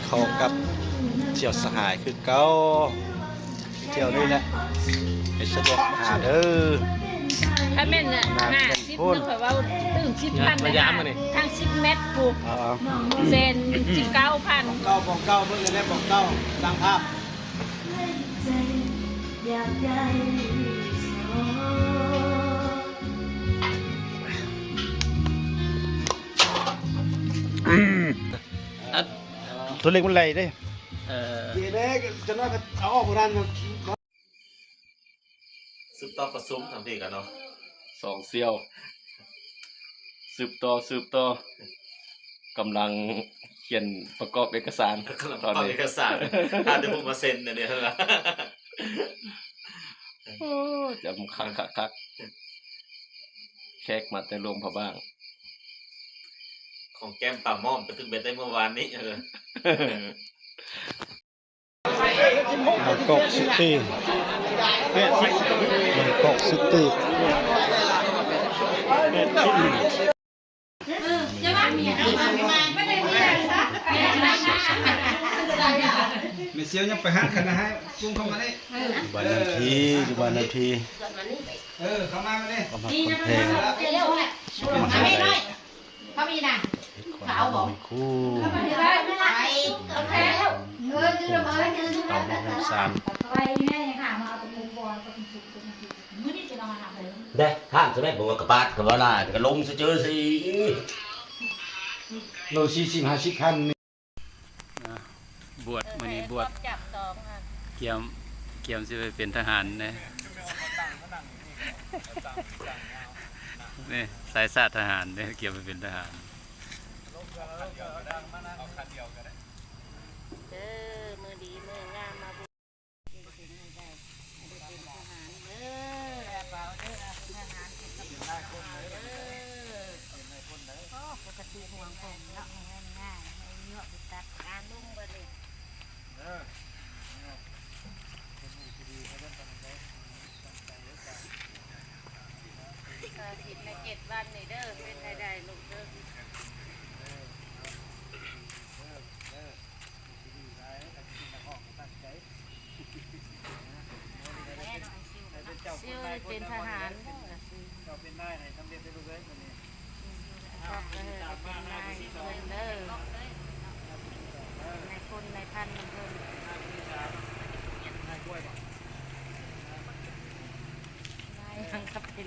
ເຂົ້າກັບທ່ຽວສະຫາຍຄືເກົ່າ ທ່ຽວນີ້ແຫຼະ ໃຫ້ສະດວກມາຫາເດີ. ຖ້າແມ່ນ ຫ້າສິບ ເນາະ ຂ້ອຍເວົ້າຕື່ມສິບພັນ ມາຢາມມື້ນີ້ ທາງສິບແມັດພຸ້ນ ເອີ ແສນສິບເກົ້າພັນ ເກົ້າ ເກົ້າ ເບິ່ງແລ້ວ ເກົ້າ ຕາມພາບ. ຕົວເລັກມັນໄຫຼເດ້ ເອີ ເດ ຈັກໜ້ອຍກໍເອົາອອກບໍ່ທັນ. ສືບຕໍ່ປະຊຸມທາງພີ້ກັນເນາະ ສອງສ່ຽວ ສືບຕໍ່ ສືບຕໍ່ ກຳລັງຂຽນປະກອບເອກະສານ ກຳລັງປະກອບເອກະສານ ຖ້າແຕ່ຜູ້ມາເຊັນດຽວນີ້ ໂອ້ ຈຳຄັກໆໆ ແຂກມາແຕ່ຫຼວງພະບາງ ຂອງແກ້ມປາໝ້ອມໄປຖືກເບັດໄດ້ເມື່ອວານນີ້ ບາງກອກຊິຕີ ບາງກອກຊິຕີ ແມ່ຊຽວຍັງໄປຫາຄັນນະ ໃຫ້ປຸງເຂົ້າມານີ້ ບ້ານນຳທີ ຢູ່ບ້ານນຳທີ ເອີ ເຂົ້າມາ ມານີ້ ເຂົ້າມາຄົນແພງ ເຂົາມີນະ ເຮັດຂອງເຮົາມີຄູ່ ເອີ ເອົາເຮືອນສານ ເດ້ ຖາມຊະແມ່ນບໍ່ວ່າກະປາດ ກະວ່າຫຼາຍ ກະລົງຊະເຈີຊິ ໂລສີ່ສິບ ຫ້າສິບພັນ. ບວດ ມື້ນີ້ບວດ ກຽມ ກຽມຊິໄປເປັນທະຫານເດ້ ນີ້ ສາຍຊາດທະຫານເດ້ ກຽມໄປເປັນທະຫານ. ເອີ ມື້ດີມື້ງາມມາບຸນ ເປັນທະຫານເດີ ເປັນທະຫານເປັນກຳລັງເອົາເດີ. ໂອ້ ປົກກະຕິຫ່ວງຜົມເນາະ ໃຫ້ງ່າຍໆ ໃຫ້ເຍາະໄປຕັດການລຸງບັດນີ້ ເອີ ສາທິດໃນເຈັດວັນນີ້ເດີ ເປັນໃຫ້ໄດ້ລູກເດີ. ຊິວເປັນທະຫານ ເຈົ້າເປັນນາຍໃຫ້ສຳເລັດເດີລູກເອີຍ ມື້ນີ້ ອືມ ເປັນນາຍເພິ່ນເດີ ນາຍພົນນາຍພັນນຳເພິ່ນ ນາຍຫຍັງກໍເປັນ